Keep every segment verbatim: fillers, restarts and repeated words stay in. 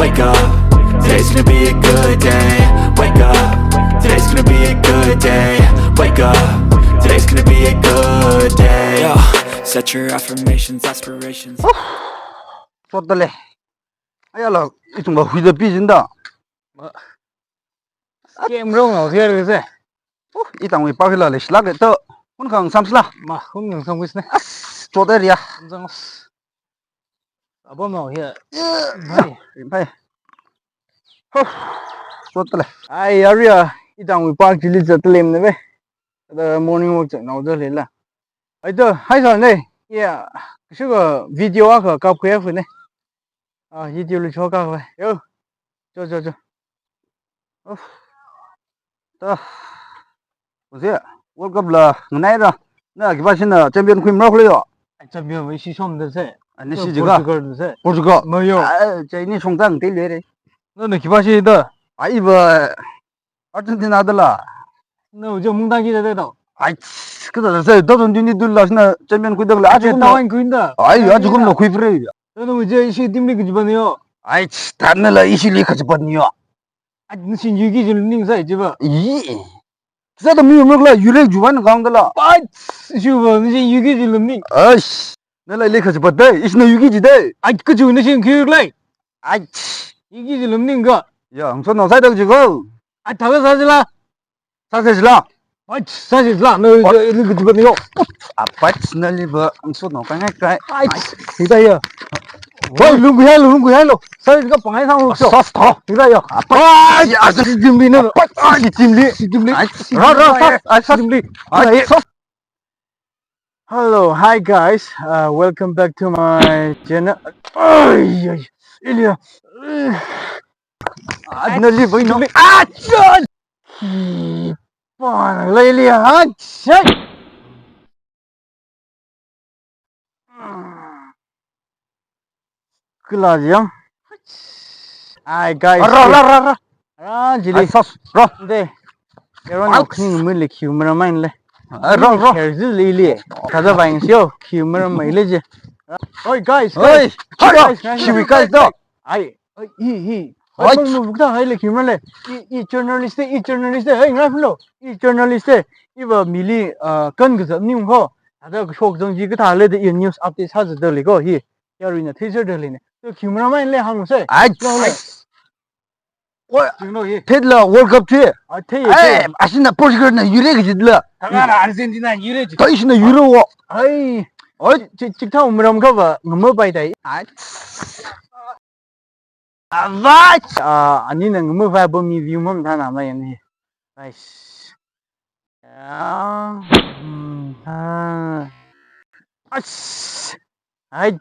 Wake up, today's gonna be a good day. Wake up, today's gonna be a good day. Wake up, today's gonna be a good day. Yeah, set your affirmations, aspirations. Chotdalei. Ayala, ithumva huida pichinda. Scam rong lo here se. Oh, itangwui pākla leishilāka to. Hun khangasamsila. Ma, hun khangasamkhuisina. As, chotda ria. Khangasam. Apam lo here. Yeah. Hai. Hai. Huh. Chotdalei. Ai, yaruiya, itangwui pā chili zatda leimana ve. Kada morning walk chatnao da leila. Ai to, hai sa ne. Yeah. Shuka video akha kapkhuiya fu ne. Ah, yi tiu lu cho ka khavai. Yo. Cho, cho, cho. Of. Ta. Ose, World Cup la nganaira. Na khipāshina champion khuimara khuiya. Ai, champion wui ishi shomda se. Ani shi jiga. Portugal da se. Portugal. Mayo. Ah, chai ni shongtang tei lere. Nana khipāshida? Ai, iva Argentina dala. Na ujo mungda ki da da. Ai, kada da se, two thousand twenty-two la shina champion khuida la. Ajo tawan khuida. Ai, ajo kumlo khuipre. Nana ujo ishi team li kachipan yo. Ai, tana la ishi li kachipan yo. Ai, nashi yuki jilumning sai jiva. Yi. Sāda mi umruk la, yure juvan kang dala. Ai, shuva, nashi yuki jilumning. Ai, nala li kachipat dei, ishina yuki jidei. Ai, kachu nashi khuilei. Ai, yuki jilumning ka. Ya, ang so no sai da jigo. Ai, thaga sāsila. Sāsila. Ai, sāsila. No, oi, li kachipat ni yo. Apat nali ba ang so no kai kai. Ai, sida ya. Oi, lunggu hai lo, lunggu hai lo. Sai ka pangai sang lo. Sos to. Sida ya. Apat. Ai, asi jimli na. Apat. Asi jimli. Asi jimli. Ai, ra, ra, sa. Ai, sa. Jimli. Ai, sa. Hello, hi guys. Uh, welcome back to my channel. Ai, ai, Ilya. Ai, nali ba ino. Ah, chon. Ki pan lei li han chai. Kila jam. Ai, guys. Ra, ra, ra, ra. Ra, jili. Ai, sos, ra. De. Ero no kning mun le kiu mara main le. Ai, ra, ra. Care jili li. Kada bang sio, kiu mara mai le je. Oi, guys. Oi. Guys, guys, guys. Shiwi guys do. Ai, ai, hi, hi. Ai, ai, mung mung bukta hai le kimra le. I, i journalist, i journalist, ai, ngai lo. I journalist, iva mili, ah, kan kazam ni ko. Ada kashok zang ji kathā le de i news update sāzada le ko hi. Yaruina theisāda le ne. To cameraman le hāng sai. Ai, lo le. Ai. Oi. Jing lo hi. Thei la World Cup chi. Ai, thei, ai, thei. Ashina Portugal na yure kaji la. Thangana Argentina yure ji. To ishina yure wo. Ai. Oi. Chi, chi, chithao maram kava ngamapai dai. Ai. Avai! Ah, anina ngamapai bo mi view mamathāna mai ani. Nice. Ah, mm, ah. Ach! Ai!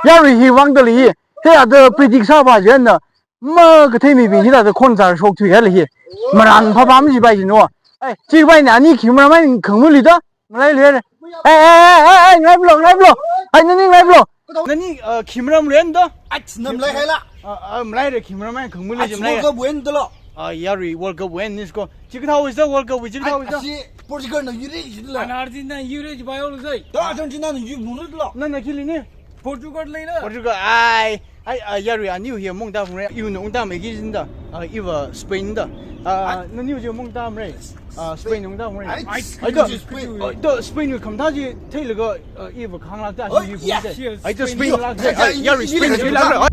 Yarui hi vangda li hi. He ada predict sāpa jina. Makathei mibing hithāda khon zar shokthui ya li hi. Marān phapam jipai jino. Ai, chipai ni ani cameraman khangmuli da. Malai le. Ai, ai, ai, ai, ai, ngai blo, ngai blo. Ai, nani ngai blo. Nani, uh, camera malen da? Ai, na malai haila. Uh, uh, malai re cameraman khangmuli ai, jim malai. World Cup win da lo. Uh, yarui World Cup win ni ko. Chikathā wis da World Cup wis chikathā wis da. Ai, asi Portugal na yuri jila. Ana Argentina yuri jibai ol sai. Da Argentina na yuri mulu lo. Na na kili ni. Portugal lei na. Portugal, ai. Ai, ah, yarui aniu hi mungda mre, iu na ungda mei ki jinda, ah, iva Spain da. Ah, naniu je mungda mre. Ah, Spain ungda mre. Ai, ai, da, Spain. Ah, da Spain khamathā ji theilaga, ah, iva khanglak da, oh, ji yes, yes, ai, da Spain. Spain lak da, ai, yarui Spain ji lak da.